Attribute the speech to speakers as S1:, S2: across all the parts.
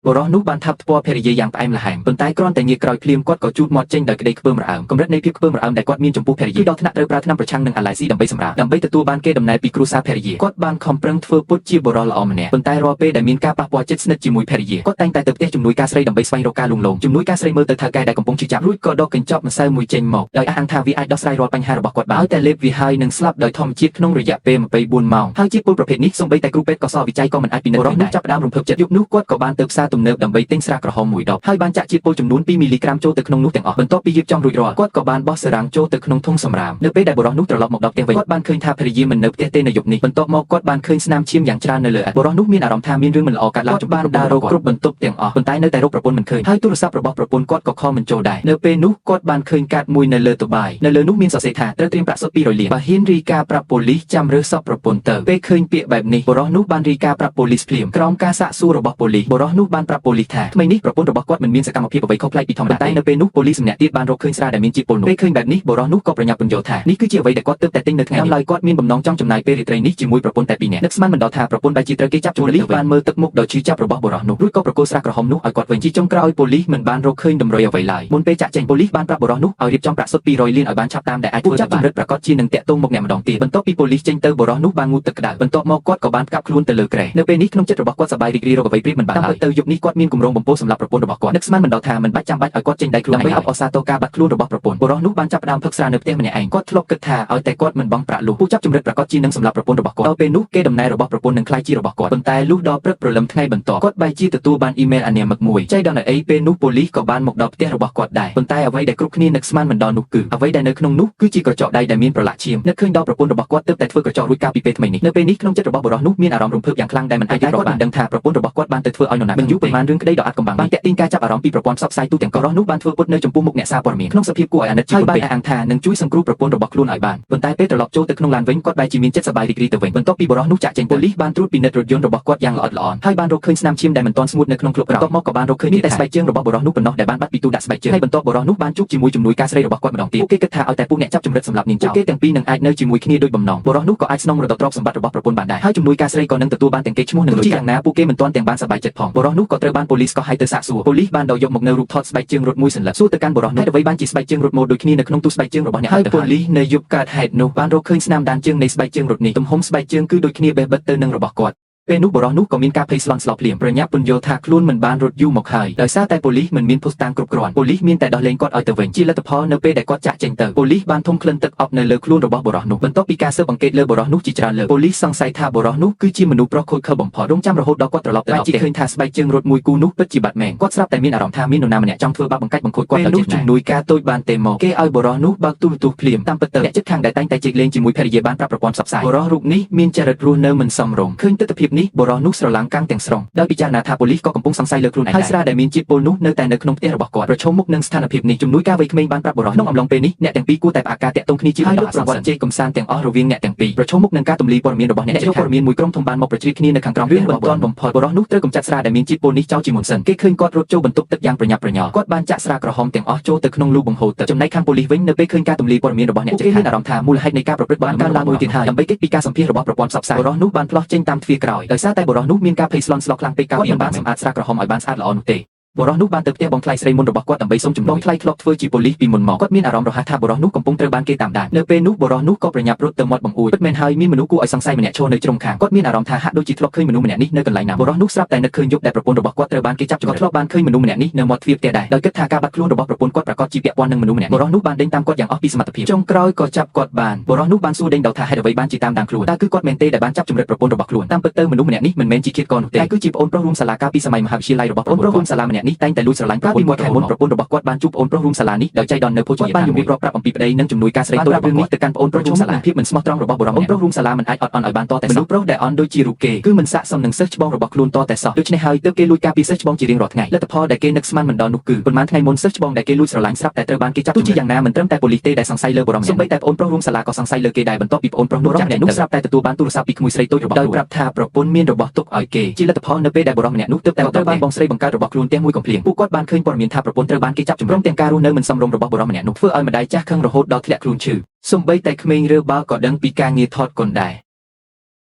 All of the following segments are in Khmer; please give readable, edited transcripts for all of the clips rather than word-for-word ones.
S1: បុរសនោះបានថាប់ថ្ពាល់ភរិយាយ៉ាងផ្អែមល្ហែមប៉ុន្តែគ្រាន់តែងាកក្រោយភ្លាមគាត់ក៏ជូតមាត់ចេញដោយក្តីខ្ពើមរអើមកម្រិតនៃភាពខ្ពើមរអើមដែលគាត់មានចំពោះភរិយាគឺដល់ថ្នាក់ត្រូវប្រើថ្នាំប្រឆាំងនឹងអាឡែស៊ីដើម្បីសម្រាលដើម្បីទទួលបានគេដំណែលពីគ្រួសារភរិយាគាត់បានខំប្រឹងធ្វើពុតជាបុរសល្អម្នាក់ប៉ុន្តែរាល់ពេលដែលមានការប៉ះពាល់ជិតស្និទ្ធជាមួយភរិយាគាត់តែងតែទៅផ្ទះជំនួយការស្រីដើម្បីស្វែងរកការលួងលោមជំនួយការស្រីមើលទៅថៅកែដែលកំពុងឈឺចាប់រួចក៏ដកកញ្ចប់ម្សៅមួយចេញមកដោយអះអាងថាវាអាចដោះស្រាយរាល់បញ្ហារបស់គាត់បានឲ្យតែលេបវាហើយនឹងស្លាប់ដោយធម្មជាតិក្នុងរយៈពេល24ម៉ោងហើយជាតិពុលប្រភេទនេះសូម្បីតែគ្រូពេទ្យក៏សវិច័យក៏មិនអាចពិនិត្យបុរសនោះចាប់ផ្ដើមរំភើបចិត្តយប់នោះគាត់ក៏បានទៅផ្សារទំនើបដើម្បីទិញស្រាក្រហមមួយដបហើយបានចាក់ជាតិពុលចំនួន2មីលីក្រាមចូលទៅក្នុងនោះទាំងអស់បន្ទាប់ពីរៀបចំរួចរាល់គាត់ក៏បានបោះសេរ៉ាំងចូលទៅក្នុងធុងសំរាមនៅពេលដែលបុរសនោះត្រឡប់មកដល់ផ្ទះវិញគាត់បានឃើញថាភរិយាមិននៅផ្ទះទេនៅយប់នេះបន្ទាប់មកគាត់បានឃើញស្នាមឈាមយ៉ាងច្រើននៅលើឥដ្ឋបុរសនោះមានអារម្មណ៍ថាមានរឿងមិនល្អកើតឡើងចំពោះបានដើររកគ្រប់បន្ទប់ទាំងអស់ប៉ុន្តែនៅតែរកប្រពន្ធមិនឃើញហើយទូរស័ព្ទរបស់ប្រពន្ធគាត់ក៏ខលមិនចូលដែរនៅពេលនោះគាត់បានឃើញកាតមួយនៅលើតុបាយនៅលើនោះមានសរសេរថាត្រូវត្រៀមប្រាក់សុទ្ធ200លានបើហ៊ានរីកាប្រាប់ប៉ូលីសចាំរើសពប្រពន្ធទៅពេលឃើញពាក្យបែបនេះបុរសនោះបានរីកាប្រាប់ប៉ូលីសភ្លាមក្រោមការសាកសួររបស់ប៉ូលីសបុរសនោះបានប្រាប់ប៉ូលីសថាថ្មីនេះប្រពន្ធរបស់គាត់មិនមានសកម្មភាពអ្វីខុសប្លែកពីធម្មតាតែនៅពេលនោះប៉ូលីសម្នាក់ទៀតបានរកឃើញស្រាដែលមានជាតិពុលនោះពេលឃើញបែបនេះបុរសនោះក៏ប្រញាប់ពន្យល់ថានេះគឺជាអ្វីដែលគាត់ទើបតែទិញនៅថ្ងៃនេះឡើយគាត់មានបំណងចង់ចំណាយពេលរាត្រីនេះជាមួយប្រពន្ធតែពីរនាក់នឹកស្មានមិនដល់ថាប្រពន្ធបែរជាត្រូវគេចាប់ប៉ូលីសបានមើលទឹកមុខដ៏ឈឺចាប់របស់បុរសនោះរួចក៏ប្រគល់ស្រាក្រហមនោះឲ្យគាត់វិញជាចុងក្រោយប៉ូលីសមិនបានរកឃើញតម្រុយអ្វីឡើយមុនពេលចាក់ចេញប៉ូលីសបានប្រាប់បុរសនោះឲ្យរៀបចំប្រាក់សុទ្ធ200លានឲ្យបានឆាប់តាមដែលអាចធ្វើទៅបានចាប់ជំរិតប្រកាសជានឹងតាក់ទងមកអ្នកម្ដងទៀតបន្ទាប់ពីប៉ូលីសចេញទៅបុរសនោះបានងូតទឹកក្តៅបន្ទាប់មកគាត់ក៏បានផ្កាប់ខ្លួនទៅលើគ្រែនៅពេលនេះក្នុងចិត្តរបស់គាត់សប្បាយរីករាយរកអ្វីប្រៀបមិនបានឡើយទៅយប់នេះគាត់មានគម្រោងបំពោសម្រាប់ប្រពន្ធរបស់គាត់នឹកស្មានមិនដល់ថាមិនបាច់ចាំបាច់ឲ្យគាត់ចេញដៃខ្លួនដើម្បីអបអរសាទរការបាត់ខ្លួនរបស់ប្រពន្ធបុរសនោះបានចាប់ផ្ដើមផឹកស្រានៅផ្ទះម្នាក់ឯងគាត់ធ្លាប់គិតថាឲ្យតែគាត់មិនបង់ប្រាក់លុះពួកចាប់ជំរិតប្រកាសជានឹងសម្លាប់ប្រពន្ធរបស់គាត់ដល់ពេលនោះគេដំណែលរបស់ប្រពន្ធនឹងក្លាយជារបស់គាត់ប៉ុន្តែលុះដល់ព្រឹកព្រលឹមថ្ងៃបន្ទាប់គាត់បែរជាទទួលបានអ៊ីមែលអានាមិកមួយចៃដន្យអីពេលនោះប៉ូលីសក៏បានមកដល់ផ្ទះរបស់គាត់ដែរប៉ុន្តែអ្វីដែលគ្រប់គ្នានឹកស្មានមិនដល់នោះគឺអ្វីដែលនៅក្នុងនោះគឺជាក្រចកដៃដែលមានប្រឡាក់ឈាមនឹកឃើញដល់ប្រពន្ធរបស់គាត់ទើបតែធ្វើក្រចករួចកាលពីពេលថ្មីនេះនៅពេលនេះក្នុងចិត្តរបស់បុរសនោះមានអារម្មណ៍រំភើបយ៉ាងខ្លាំងដែលមិនអាចរៀបរាប់បានដឹងថាប្រពន្ធរបស់គាត់បានទៅធ្វើឲ្យនរណាមិនយូរប៉ុន្មានរឿងក្តីដ៏អាថ៌កំបាំងបានតាក់ទាញការចាប់អារម្មណ៍ពីប្រព័ន្ធផ្សព្វផ្សាយទូទាំងកោះបុរសនោះបានធ្វើពុតនៅចំពោះមុខអ្នកសារព័ត៌មានក្នុងសភាពគួរឲ្យអាណិតជាងបានអះអាងថានឹងជួយសង្គ្រោះប្រពន្ធរបស់ខ្លួនឲ្យបានប៉ុន្តែពេលត្រឡប់ចូលទៅក្នុងឡានវិញគាត់បែរជាមានចិត្តសប្បាយរីករាយទៅវិញបន្ទាប់ពីបុរសនោះចាក់ចេញប៉ូលីសបានត្រួតពិនិត្យរថយន្តរបស់គាត់យ៉ាងល្អិតល្អន់ហើយបានរកឃើញស្នាមឈាមដែលមិនទាន់ស្ងួតនៅក្នុងក្លុបក្រោយបន្ទាប់មកក៏បានរកឃើញមានតែស្បែកជើងរបស់បុរសនោះប៉ុណ្ណោះដែលបានបាត់ពីទូដាក់ស្បែកជើងហើយបន្ទាប់បុរសនោះបានជួបជាមួយជំនួយការស្រីរបស់គាត់ម្ដងទៀតពួកគេគិតថាឲ្យតែពួកអ្នកចាប់ជំរិតសម្លាប់នាងចោលពួកគេទាំងពីរនឹងអាចនៅជាមួយគ្នាដូចបំណងបុរសនោះក៏អាចស្នងរត់ទ្រព្យសម្បត្តិរបស់ប្រពន្ធបានដែរហើយជំនួយការស្រីក៏នឹងទទួលបានទាំងកេរ្តិ៍ឈ្មោះនិងលុយយ៉ាងណាពួកគេមិនទាន់ទាំងបានសប្បាយចិត្តផងបុរសនោះក៏ត្រូវបានប៉ូលីសកោះហៅទៅសាកសួរប៉ូលីសបានដកយកមកនៅរូបថតស្បែកជើងរត់មួយសន្លឹកសួរទៅកាន់បុរសនោះហេតុអ្វីបានជាស្បែកជើងរត់មកដូចគ្នានៅក្នុងទូស្បែកជើងរបស់អ្នកហើយប៉ូលីសនៅយប់កើតហេតុនោះបានរកឃើញស្នាមដានជើងនៃស្បែកជើងរត់នេះទំហំស្បែកជើងគឺដូចគ្នាបេះបិទទៅនឹងរបស់គាត់ពេលនោះបុរសនោះក៏មានការភ័យស្លន់ស្លោភ្លាមប្រញាប់ពន្យល់ថាខ្លួនមិនបានរត់យូរមកហើយដោយសារតែប៉ូលីសមិនមានភស្តុតាងគ្រប់គ្រាន់ប៉ូលីសមានតែដោះលែងគាត់ឲ្យទៅវិញជាលទ្ធផលនៅពេលដែលគាត់ចាក់ចេញទៅប៉ូលីសបានធំក្លិនទឹកអប់នៅលើខ្លួនរបស់បុរសនោះបន្ទាប់ពីការស៊ើបអង្កេតលើបុរសនោះជាច្រើនលើកប៉ូលីសសង្ស័យថាបុរសនោះគឺជាមនុស្សប្រុសខូចខើបំផុតរងចាំរហូតដល់គាត់ត្រឡប់ទៅដល់ផ្ទះឃើញថាស្បែកជើងរត់មួយគូនោះពិតជាបាត់មែនគាត់ស្រាប់តែមានអារម្មណ៍ថាមាននរណាម្នាក់ចង់ធ្វើបាបបង្កាច់បង្ខូចគាត់ដោយចេតនាជំនួយការតូចបានទេមកគេឲ្យបុរសនោះបើកទូរទស្សន៍ភ្លាមតាមពិតទៅអ្នកជិតខាងដែលតែងតែជែកលេងជាមួយភរិយាបានប្រាប់ប្រព័ន្ធផ្សព្វផ្សាយបុរសរូបនេះមានចរិតរស់នៅមិនសមរម្យឃើញទិដ្ឋភាពនេះបុរសនោះស្រឡាំងកាំងទាំងស្រុងដោយពិចារណាថាប៉ូលីសក៏កំពុងសង្ស័យលើខ្លួនឯងហើយស្រាដែលមានជាតិពុលនោះនៅតែនៅក្នុងផ្ទះរបស់គាត់ប្រឈមមុខនឹងស្ថានភាពនេះជំនួយការវ័យក្មេងបានប្រាប់បុរសក្នុងអំឡុងពេលនេះអ្នកទាំងពីរគួរតែផ្អាកការតាក់ទងគ្នាជាបណ្ដោះអាសន្នប្រវត្តិជ័យកំសាន្តទាំងអស់រវាងអ្នកទាំងពីរប្រឈមមុខនឹងការទម្លាយព័ត៌មានរបស់អ្នកជិតខាងព័ត៌មានមួយក្រុមធំបានមកប្រជ្រៀតគ្នានៅខាងក្រោមរឿងបន្ទាន់បំផុតបុរសនោះត្រូវកម្ចាត់ស្រាដែលមានជាតិពុលនេះចោលជាមុនសិនគេឃើញគាត់រត់ចូលបន្ទប់ទឹកយ៉ាងប្រញាប់ប្រញាល់គាត់បានចាក់ស្រាក្រហមទាំងអស់ចូលទៅក្នុងលូបង្ហូរទឹកចំណែកខាងប៉ូលីសវិញនៅពេលឃើញការទម្លាយព័ត៌មានរបស់អ្នកជិតខាងមានអារម្មណ៍ថាមូលហេតុនៃការប្រព្រឹត្តបានកើនឡើងមួយទៀតហើយដើម្បីគេចពីការសម្ភាសរបស់ប្រព័ន្ធផ្សព្វផ្សាយបុរសនោះបានផ្លោះចេញតាមទ្វារក្រោយដោយសារតែបុរសនោះមានការភ័យស្លន់ស្លោខ្លាំងពេកកាលពីមិនបានសម្អាតស្រាក្រហមឲ្យបានស្អាតល្អនោះទេបុរសនោះបានទៅផ្ទះបងថ្លៃស្រីមុនរបស់គាត់ដើម្បីសុំជំនួយបងថ្លៃធ្លាប់ធ្វើជាប៉ូលីសពីមុនមកគាត់មានអារម្មណ៍រហ័សថាបុរសនោះកំពុងត្រូវបានគេតាមដាននៅពេលនោះបុរសនោះក៏ប្រញាប់រត់ទៅមាត់បង្អួចពិតមែនហើយមានមនុស្សគួរឲ្យសង្ស័យម្នាក់ឈរនៅជ្រុងខាងគាត់មានអារម្មណ៍ថាហាក់ដូចជាធ្លាប់ឃើញមនុស្សម្នាក់នេះនៅកន្លែងណាបុរសនោះស្រាប់តែនឹកឃើញយប់ដែលប្រពន្ធរបស់គាត់ត្រូវបានគេចាប់គាត់ធ្លាប់បានឃើញមនុស្សម្នាក់នេះនៅមាត់ទ្វារផ្ទះដែរដោយគិតថាការបាត់ខ្លួនរបស់ប្រពន្ធគាត់ប្រាកដជាពាក់ព័ន្ធនឹងមនុស្សម្នាក់បុរសនោះបានដេញតាមគាត់យ៉ាងអស់ពីសមត្ថភាពចុងក្រោយក៏ចាប់គាត់បានបុរសនោះបានសួរដេញដោលថាហេតុអ្វីបានជាតាមដានខ្លួនតើគឺគាត់មែនទេដែលបានចាប់ជំរិតប្រពន្ធរបស់ខ្លួនតាមពិតទៅមនុស្សម្នាក់នេះមិនមែនជាឃាតករនោះទេតែគឺជាប្អូនប្រុសរួមសាលាកាលពីសម័យមហាវិទ្យាល័យរបស់ប្អូនប្រុសរួមសាលាម្នាក់នេះតែងតែលួចស្រឡាញ់ប្រពន្ធមួយខែមុនប្រពន្ធរបស់គាត់បានជួបប្អូនប្រុសរួមសាលានេះដោយចៃដន្យនៅភោជនីយដ្ឋានបានយំរៀបរាប់ប្រាប់អំពីប្តីនិងជំនួយការស្រីតូចរឿងនេះទៅកាន់ប្អូនប្រុសរួមសាលាភាពមិនស្មោះត្រង់របស់បុរសប្អូនប្រុសរួមសាលាមិនអាចអត់អន់ឲ្យបានតតែសោះមនុស្សប្រុសដែលអន់ដូចជារូបគេគឺមិនស័ក្តិសមនឹងសិស្សច្បងរបស់ខ្លួនតតែសោះដូច្នេះហើយទើបគេលួចការពីសិស្សច្បងជារៀងរាល់ថ្ងៃលទ្ធផលដែលគេនឹកស្មានមិនដល់នោះគឺប៉ុន្មានថ្ងៃមុនសិស្សច្បងដែលគេលួចស្រឡាញ់ស្រាប់តែត្រូវបានគេចាប់ទោះជាយ៉ាងណាមិនត្រឹមតែប៉ូលីសទេដែលសង្ស័យលើបុរសម្នាក់សូម្បីតែប្អូនប្រុសរួមសាលាក៏សង្ស័យលើគេដែរបន្ទាប់ពីប្អូនប្រុសនោះចាក់នោះស្រាប់តែទទួលបានទូរស័ព្ទពីក្មួយស្រីតូចរបស់ដោយប្រាប់ថាប្រពន្ធមានរបស់ទុកឲ្យគេជាលទ្ធផលនៅពេលដែលបុរសម្នាក់នោះទើបតែត្រូវបានបងស្រីបង្កើតរបស់ខ្លួនទាំងមួយកំភ្លៀងពួកគាត់បានឃើញព័ត៌មានថាប្រពន្ធត្រូវបានគេចាប់ជំរុំទាំងការរស់នៅមិនសមរម្យរបស់បុរសម្នាក់នោះធ្វើឲ្យម្ដាយចាស់ខឹងរហូតដល់ធ្លាក់ខ្លួនឈឺសូម្បីតែក្មេងរើបាល់ក៏ដឹងពីការងារថតកុនដ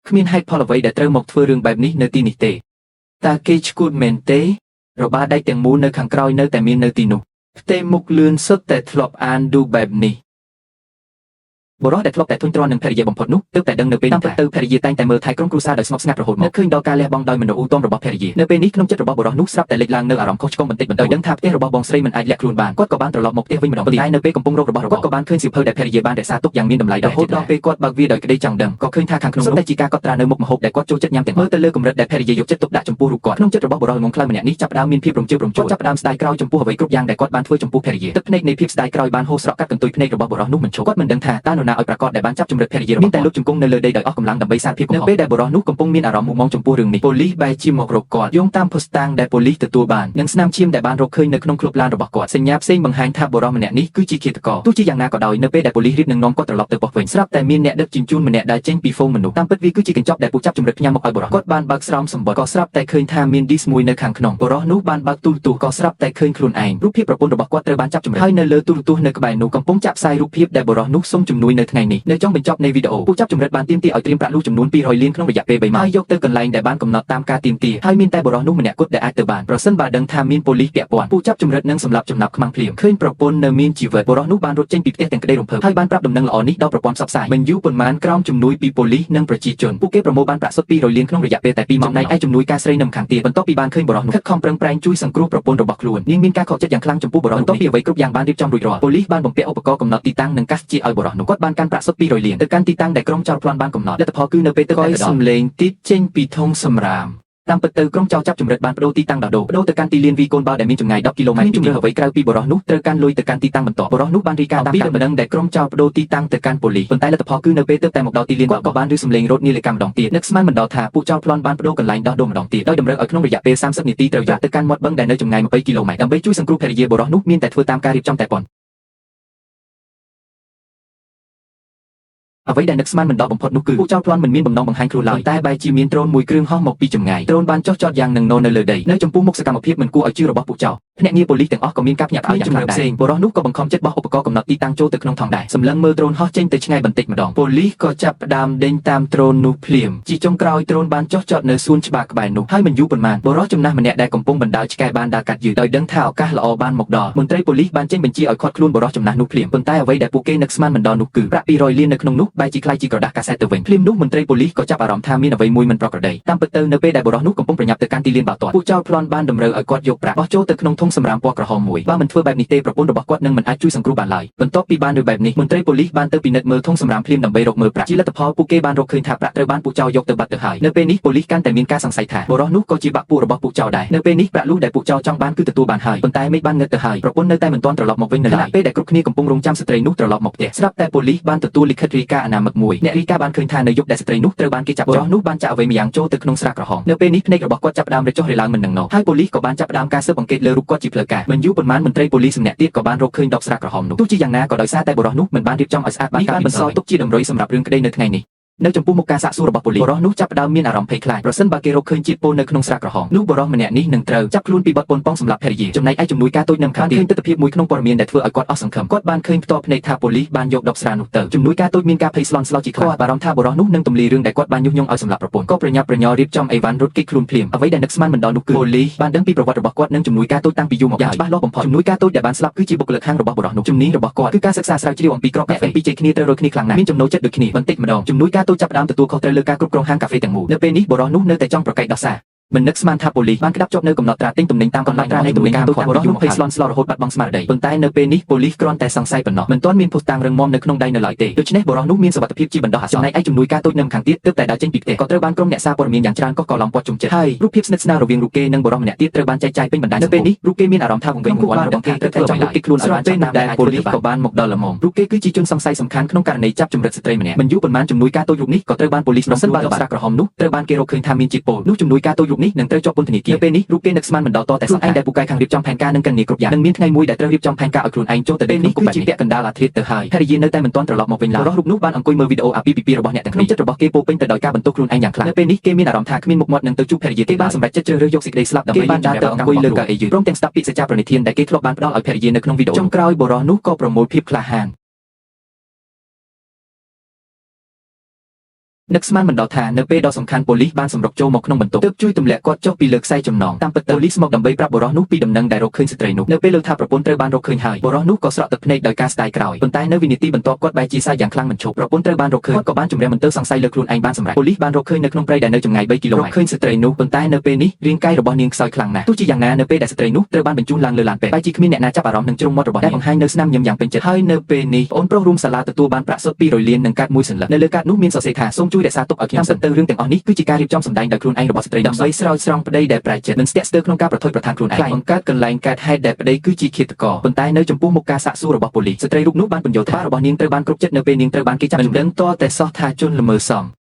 S1: ែរគ្មានហេតុផលអ្វីដែលត្រូវមកធ្វើរឿងបែបនេះនៅទីនេះទេតើគេឈួតមែនទេ របារដែកទាំងមូលនៅខាងក្រោយនៅតែមាននៅទីនោះផ្ទេមុខលឿនសុទ្ធតែធ្លាប់អានឌូបែបនេះបុរសដែលធ្លាប់តែធុញទ្រាន់នឹងភរិយាបំផុតនោះទើបតែដឹងនៅពេលនេះថាទៅភរិយាតែងតែមើលថែក្រុមគ្រួសារដោយស្ងប់ស្ងាត់រហូតមកនឹកឃើញដល់ការលះបង់ដោយមិនរអ៊ូទាំរបស់ភរិយានៅពេលនេះក្នុងចិត្តរបស់បុរសនោះស្រាប់តែលេចឡើងនូវអារម្មណ៍ខុសឆ្គងបន្តិចបន្តួចដោយដឹងថាផ្ទះរបស់បងស្រីមិនអាចលាក់ខ្លួនបានគាត់ក៏បានត្រឡប់មកផ្ទះវិញម្ដងទៀតតែនៅពេលកំពុងរករបស់របរគាត់ក៏បានឃើញសៀវភៅដែលភរិយាបានរក្សាទុកយ៉ាងមានតម្លៃរហូតដល់ពេលគាត់បើកវាដោយក្តីចង់ដឹងក៏ឃើញថាខាងក្នុងនោះសុទ្ធតែជាការកត់ត្រានៅមុខម្ហូបដែលគាត់ចូលចិត្តញ៉ាំទាំងមើលទៅលើកម្រិតដែលភរិយាយកចិត្តទុកដាក់ចំពោះរូបគាត់ក្នុងចិត្តរបស់បុរសល្ងង់ខ្លៅម្នាក់នេះចាប់ផ្ដើមមានភាពរំជើបរំជួលគាត់ចាប់ផ្ដើមស្ដាយក្រោយចំពោះអ្វីគ្រប់យ៉ាងដែលគាត់បានធ្វើចំពោះភរិយាទឹកភ្នែកនៃភាពស្ដាយក្រោយបានហូរស្រក់កាត់កន្ទុយភ្នែករបស់បុរសនោះមិនឈប់គាត់មិនដឹងថាតើនរណាឲ្យប្រាកដដែលបានចាប់ជំរិតភរិយារបស់គាត់មានតែលោកជង្គង់នៅលើដីដោយអស់កម្លាំងដើម្បីសារភាពកំហុសនៅពេលដែលបុរសនោះកំពុងមានអារម្មណ៍មួម៉ងចំពោះរឿងនេះប៉ូលីសបែរជាមករកគាត់យោងតាមភស្តុតាងដែលប៉ូលីសទទួលបាននិងស្នាមឈាមដែលបានរកឃើញនៅក្នុងក្លុបឡានរបស់គាត់សញ្ញាផ្សេងបង្ហាញថាបុរសម្នាក់នេះគឺជាឃាតករទោះជាយ៉ាងណាក៏ដោយនៅពេលដែលប៉ូលីសរៀបនឹងនាំគាត់ត្រឡប់ទៅប៉ុស្តិ៍វិញស្រាប់តែមានអ្នកដឹកជញ្ជូនម្នាក់ដែលចេញពីហ្វូងមនុស្សតាមពិតវាគឺជាកញ្ចប់ដែលពួកចាប់ជំរិតផ្ញើមកឲ្យបុរសគាត់បានបើកស្រោមសម្បត្តិក៏ស្រាប់តែឃើញថាមានឌីសមួយនៅខាងក្នុងបុរសនោះបានបើកទូរទស្សន៍ក៏ស្រាប់តែឃើញខ្លួនឯងរូបភាពប្រពន្ធរបស់គាត់ត្រូវបានចាប់ជំរិតហើយនៅលើទូរទស្សន៍នៅក្បែរនោះកំពុងចាក់ផ្សាយរូបភាពដែលបុរសនោះសុំជំនួយនៅថ្ងៃនេះនៅចុងបញ្ចប់នៃវីដេអូពួកចាប់ជំរិតបានទាមទារឲ្យត្រៀមប្រាក់លុះចំនួន200លានក្នុងរយៈពេល3ម៉ោងហើយយកទៅកន្លែងដែលបានកំណត់តាមការទាមទារហើយមានតែបុរសនោះម្នាក់គត់ដែលអាចទៅបានប្រសិនបើដឹងថាមានប៉ូលីសពាក់ព័ន្ធពួកចាប់ជំរិតនឹងសម្លាប់ចំណាប់ខ្មាំងភ្លាមឃើញប្រពន្ធនៅមានជីវិតបុរសនោះបានរត់ចេញពីផ្ទះទាំងក្តីរំភើបហើយបានប្រាប់ដំណឹងល្អនេះដល់ប្រព័ន្ធផ្សព្វផ្សាយមិនយូរប៉ុន្មានក្រោមជំនួយពីប៉ូលីសនិងប្រជាជនពួកគេប្រមូលបានប្រាក់សុទ្ធ200លានក្នុងរយៈពេលតែ2ម៉ោងចំណែកឯជំនួយការស្រីនៅម្ខាងទៀតបន្ទាប់ពីបានឃើញបុរសនោះខិតខំប្រឹងប្រែងជួយសង្គ្រោះប្រពន្ធរបស់ខ្លួននាងមានការខកចិត្តយ៉ាងខ្លាំងចំពោះបុរសបន្ទាប់ពីអ្វីគ្រប់យ៉ាងបានរៀបចំរួចរាល់ប៉ូលីសបានបំពាក់ឧបករណ៍កំណត់ទីតាំងនិងកាសជាឲ្យបុរសនោះគាត់បានកាន់ប្រាក់សុទ្ធ200លានទៅកាន់ទីតាំងដែលក្រុមចោរប្លន់បានកំណត់លទ្ធផលគឺនៅពេលទៅដល់សំលេងទីតចេញពីធុងសំរាមតាមពិតទៅក្រុមចោរចាប់ជំរិតបានបដូរទីតាំងដោះដូរបដូរទៅកាន់ទីលានវីកូនបាល់ដែលមានចម្ងាយ10គីឡូម៉ែត្រគ្មានជំរឿអ្វីក្រៅពីបុរសនោះត្រូវកាន់លុយទៅកាន់ទីតាំងបន្តបុរសនោះបានរាយការណ៍តាមការដំណឹងដែលក្រុមចោរបដូរទីតាំងទៅកាន់ប៉ូលីសប៉ុន្តែលទ្ធផលគឺនៅពេលទើបតែមកដល់ទីលានគាត់ក៏បានឮសំឡេងរថនាឡិកាម្ដងទៀតនឹកស្មានមិនដល់ថាពួកចោរប្លន់បានបដូរកន្លែងដោះដូរម្ដងទៀតដោយតម្រូវឲ្យក្នុងរយៈពេល30នាទីត្រូវយកទៅកាន់មាត់បឹងដែលនៅចម្ងាយ20គីឡូម៉ែត្រដើម្បីជួយសង្គ្រោះភរិយាបុរសនោះមានតែធ្វើតាមការរៀបចំតែប៉ុណ្ណអ្វីដែលនឹកស្មានមិនដល់បំផុតនោះគឺពួកចោរប្លន់មិនមានបំណងបង្ហាញខ្លួនឡើយតែបែរជាមានដ្រូនមួយគ្រឿងហោះមកពីចម្ងាយដ្រូនបានចុះចតយ៉ាងនឹងនៅលើដីនៅចំពោះមុខសកម្មភាពមិនគួរឲ្យជឿរបស់ពួកចោរភ្នាក់ងារប៉ូលីសទាំងអស់ក៏មានការភ្ញាក់ផ្អើលយ៉ាងខ្លាំងដែរបុរសនោះក៏បង្ខំចិត្តបោះឧបករណ៍កំណត់ទីតាំងចូលទៅក្នុងថង់ដែរសម្លឹងមើលដ្រូនហោះចេញទៅឆ្ងាយបន្តិចម្ដងប៉ូលីសក៏ចាប់ផ្ដើមដេញតាមដ្រូននោះភ្លាមជាចុងក្រោយដ្រូនបានចុះចតនៅសួនច្បារក្បែរនោះហើយមិនយូរប៉ុន្មានបុរសចំណាស់ម្នាក់ដែលកំពុងបណ្ដើរឆ្កែបានដើរកាត់យឺតដោយដឹងថាឱកាសល្អបានមកដល់មន្ត្រីប៉ូលីសបានចេញបញ្ជាឲ្យឃាត់ខ្លួនបុរសចំណាស់នោះភ្លាមប៉ុន្តែអ្វីដែលពួកគេនឹកស្មានមិនដល់នោះគឺប្រាក់200លាននៅក្នុងនោះបែរជាក្លាយជាក្រដាសកាសែតទៅវិញភ្លាមនោះមន្ត្រីប៉ូលីសក៏ចាប់អារម្មណ៍ថាមានអ្វីមួយមិនប្រក្រតីតាមពិតទៅនៅពេលដែលបុរសនោះកំពុងប្រញាប់ទៅកាន់ទីលានបាល់ទាត់ពួកចោរប្លន់បានតម្រូវឲ្យគាត់យកប្រាក់បោះចូលទៅក្នុងធុងសំរាមពណ៌ក្រហមមួយបើមិនធ្វើបែបនេះទេប្រពន្ធរបស់គាត់នឹងមិនអាចជួយសង្គ្រោះបានឡើយបន្ទាប់ពីបានលើបែបនេះមន្ត្រីប៉ូលីសបានទៅពិនិត្យមើលធុងសំរាមភ្លាមដើម្បីរកមើលប្រាក់ជាលទ្ធផលពួកគេបានរកឃើញថាប្រាក់ត្រូវបានពួកចោរយកទៅបាត់ទៅហើយនៅពេលនេះប៉ូលីសកាន់តែមានការសង្ស័យថាបុរសនោះក៏ជាបាក់ពួករបស់ពួកចោរដែរនៅពេលនេះប្រាក់លុះដែលពួកចោរចង់បានគឺទទួលបានហើយប៉ុន្តែមេឃបានងឹតទៅហើយប្រពន្ធនៅតែមិនទាន់ត្រឡប់មកវិញនៅឡើយពេលដែលគ្រប់គ្នាកំពុងរងចាំស្ត្រីនោះត្រឡប់មកផ្ទះស្រាប់តែប៉ូលីសបានទទួលលិខិតរាយការណ៍អនាមិកមួយអ្នករាយការណ៍បានឃើញថានៅយប់ដែលស្ត្រីនោះត្រូវបានគេចាប់បុរសនោះបានចាក់អ្វីម្យ៉ាងចូលទៅក្នុងស្រាក្រហមនៅពេលនេះភ្នែករបស់គាត់ចាប់ផ្ដើមរចុះរឡើងមិននឹងណហើយប៉ូលីសក៏បានចាប់ផ្ដើមការស៊ើបអង្កេតលើរូបគាត់ជាផ្លូវការមិនយូរប៉ុន្មានមន្ត្រីប៉ូលីសម្នាក់ទៀតក៏បានរកឃើញដបស្រាក្រហមនោះទោះជាយ៉ាងណាក៏ដោយសារតែបុរសនោះមិនបានរៀបចំឲ្យស្អាតបានការបន្សល់ទុកជាតម្រុយសម្រាប់រឿងក្តីនៅថ្ងៃនេះនៅចំពោះមុខការសាកសួររបស់ប៉ូលីសបុរសនោះចាប់ផ្ដើមមានអារម្មណ៍ភ័យខ្លាចប្រសិនបើគេរកឃើញជាតិពុលនៅក្នុងស្រាក្រហមនោះបុរសម្នាក់នេះនឹងត្រូវចាប់ខ្លួនពីបទប៉ុនប៉ងសម្លាប់ភរិយាចំណែកឯជំនួយការតូចនៅខាងទៀតឃើញទិដ្ឋភាពមួយក្នុងព័ត៌មានដែលធ្វើឲ្យគាត់អស់សង្ឃឹមគាត់បានឃើញផ្ទាល់ភ្នែកថាប៉ូលីសបានយកដបស្រានោះទៅជំនួយការតូចមានការភ័យស្លន់ស្លោជាខ្លាំងគាត់បារម្ភថាបុរសនោះនឹងទម្លាយរឿងដែលគាត់បានញុះញង់ឲ្យសម្លាប់ប្រពន្ធក៏ប្រញាប់ប្រញាល់រៀបចំអីវ៉ាន់រត់គេចខ្លួនភ្លាមអ្វីដែលនឹកស្មានមិនដល់នោះគឺប៉ូលីសបានដឹងពីប្រវត្តិរបស់គាត់និងជំនួយការតូចតាំងពីយូរមកយ៉ាងច្បាស់លាស់បំផុតជំនួយការតូចដែលបានស្លាប់គឺជាបុគ្គលិកហាងរបស់បុរសនោះជំនាញរបស់គាត់គឺការសិក្សាស្រាវជ្រាវអំពីក្របកាហ្វេពីជ័យគ្នាត្រូវរយគ្នាខ្លាំងណាស់មានចំណូលចិត្តដូចគ្នាបន្តិចម្ដងជំនួយការតូចចាប់ផ្ដើមទទួលខុសត្រូវលើការគ្រប់គ្រងហាងកាហ្វេទាំងមូលនៅពេលនេះបុរសនោះនៅតែចង់ប្រកែកដោះសារមិននឹកស្មានថាប៉ូលីសបានក្តាប់ជាប់នៅកំណត់ត្រាទិញទំនិញតាមកន្លែងត្រានៃទំនិញការទូចបុរសនោះភ័យស្លន់ស្លោរហូតបាត់បង់ស្មារតីប៉ុន្តែនៅពេលនេះប៉ូលីសគ្រាន់តែសង្ស័យប៉ុណ្ណោះមិនទាន់មានភស្តុតាងរឹងមាំនៅក្នុងដៃនៅឡើយទេដូច្នេះបុរសនោះមានសុវត្ថិភាពជាបណ្ដោះអាសន្នចំណែកឯជំនួយការតូចនៅខាងទៀតទើបតែដើរចេញពីផ្ទះក៏ត្រូវបានក្រុមអ្នកសារព័ត៌មានយ៉ាងច្រើនកុះករឡំព័ទ្ធជុំចិត្តហើយរូបភាពស្និទ្ធស្នាលរវាងរូបគេនិងបុរសម្នាក់ទៀតត្រូវបានចែកចាយពេញបណ្ដាញសង្គមនៅពេលនេះរូបគេមានអារម្មណ៍ថាវង្វេងវង្វាន់របស់គេត្រូវតែចង់លុបគេខ្លួនឲ្យបានពេលដែលប៉ូលីសក៏បានមកដល់ល្មមរូបគេគឺជាជនសង្ស័យសំខាន់ក្នុងករណីចាប់ជំរិតស្ត្រីម្នាក់មិនយូរប៉ុន្មានជំនួយការតូចរូបនេះក៏ត្រូវបានប៉ូលីសប្រសិនបើស្រាក្រហមនោះត្រូវបានគេរកឃើញថាមានជាតិពុលនោះជំនួយការតូចរូបនេះនឹងត្រូវជាប់ពន្ធនាគារនៅពេលនេះរូបគេនឹកស្មានមិនដល់តតែខ្លួនឯងដែលពូកែខាងរៀបចំផែនការនិងគណនាគ្រប់យ៉ាងនឹងមានថ្ងៃមួយដែលត្រូវរៀបចំផែនការឲ្យខ្លួនឯងចូលទៅក្នុងគុកគឺជាពាក់កណ្ដាលអាធ្រាត្រទៅហើយភរិយានៅតែមិនទាន់ត្រឡប់មកវិញឡើយបុរសរូបនោះបានអង្គុយមើលវីដេអូអាពាហ៍ពិពាហ៍របស់អ្នកទាំងក្នុងចិត្តរបស់គេពោពេញទៅដោយការបន្ទោសខ្លួនឯងយ៉ាងខ្លាំងនៅពេលនេះគេមានអារម្មណ៍ថាគ្មានមុខមាត់នឹងទៅជួបភរិយាគេបានសម្រេចចិត្តជ្រើសរើសយកសេចក្តីស្លាប់ដើម្បីបានដើរទៅអង្គុយលើកៅអីយឺតព្រមទាំងស្ដាប់ពាក្យសច្ចាប្រណិធានដែលគេធ្លាប់បានផ្ដល់ឲ្យភរិយានៅក្នុងវីដេអូចុងក្រោយបុរសនោះក៏ប្រមូលភាពក្លាហាន នឹកស្មានមិនដល់ថានៅពេលដ៏សំខាន់ប៉ូលីសបានសម្រុកចូលមកក្នុងបន្ទប់ទើបជួយទម្លាក់គាត់ចុះពីលើខ្សែចំណងតាមពិតទៅប៉ូលីសមកដើម្បីប្រាប់បុរសនោះពីដំណឹងដែលរកឃើញស្ត្រីនោះនៅពេលលើថាប្រពន្ធត្រូវបានរកឃើញហើយបុរសនោះក៏ស្រក់ទឹកភ្នែកដោយការស្ដាយក្រោយប៉ុន្តែនៅវិនាទីបន្ទាប់គាត់បែរជាសើចយ៉ាងខ្លាំងមិនឈប់ប្រពន្ធត្រូវបានរកឃើញគាត់ក៏បានជំរះមន្ទិលសង្ស័យលើខ្លួនឯងបានសម្រេចប៉ូលីសបានរកឃើញនៅក្នុងព្រៃដែលនៅចម្ងាយ3គីឡូម៉ែត្ររកឃើញស្ត្រីនោះប៉ុន្តែនៅពេលនេះរាងកាយរបស់នាងខ្សោយខ្លាំងណាស់ទោះជាយ៉ាងណានៅពេលដែលស្ត្រីនោះត្រូវបានបញ្ជូនឡើងលើឡានពេទ្យបែរជាគ្មានអ្នកណាចាប់អារម្មណ៍នឹងជ្រុងមាត់របស់នាងដែលបង្ហាញនៅស្នាមញញឹមយ៉ាងពេញចិត្តហើយនៅពេលនេះប្អូនប្រុសរួមសាលាទទួលបានប្រាក់សុទ្ធ200លាននិងកាតមួយសន្លឹកនៅលើកាតនោះមានសរសេរថាសូមជួយរក្សាទុកឲ្យខ្ញុំសិនទៅរឿងទាំងអស់នេះគឺជាការរៀបចំសម្ដែងដោយខ្លួនឯងរបស់ស្ត្រីដើម្បីស្រោចស្រង់ប្តីដែលប្រែចិត្តនិងស្ទាក់ស្ទើរក្នុងការប្រថុយប្រថានខ្លួនឯងបង្កើតកន្លែងកើតហេតុដែលប្តីគឺជាឃាតករប៉ុន្តែនៅចំពោះមុខការសាកសួររបស់ប៉ូលីសស្ត្រីរូបនោះបានពន្យល់ថារបស់នាងត្រូវបានគ្រប់ចិត្តនៅពេលនាងត្រូវបានគេចាប់មិនដឹងតតែសោះថាជនល្មើសសម